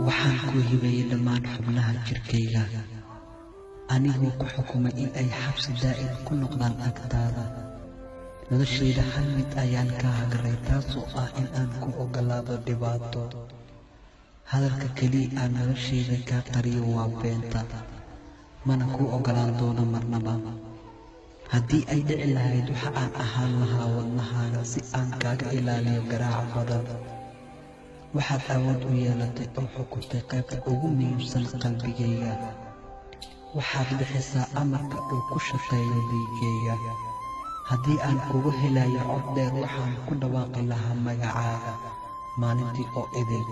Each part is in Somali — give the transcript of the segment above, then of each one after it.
Waxaan ku hibeeyey dhammaan xubnaha jirkayga, anigoo ku xukumay in ay xabsi daa'im ku noqdaan agtaada. Noloshayda hal mid ayaan ka hagray, taasoo ah in aan ku oggolaado dhibaato. Hadalka keliya aan noloshayda kaa qariyo waa beenta, mana kuu oggolaan doono marnaba. Haddii ay dhici lahayd, waxa aan ahaan lahaa wadnahaaga si aan kaaga ilaaliyo garaaca badan. Waxaad awood u yeelatay oo xukuntay qaybta ugu muhiimsan qalbigayga. Waxaad bixisaa amarka uu ku shaqeeyo dhiiggayga. Haddii aan kugu helayo cod dheer, waxaan ku dhawaaqi lahaa magacaaga maalintii oo idil.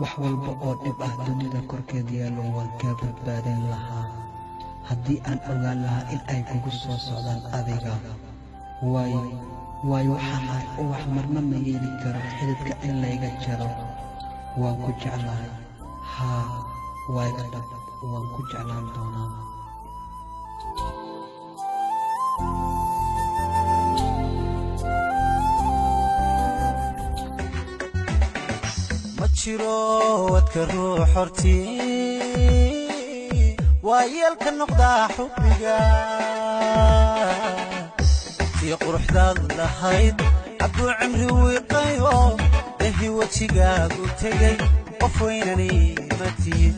Wax walba oo dhib ah dunida korkeed yaallo waan kaa badbaadin lahaa haddii aan ogaan lahaa in ay kugu soo socdaan adiga. Waayo, waxaan ahay ubax, marna ma yeeli karo xididka in layga jaro. Waan ku jeclahay, haa, waa iga dhab, waan ku jeclaan doonaa. Ma jiro wadka ruux hortii waa yeelka noqdaa xubbiga tii quruxdaad lahayd hadduu cimri wiiqayo dahi wejigaagu tegay qof weynani ma tihid.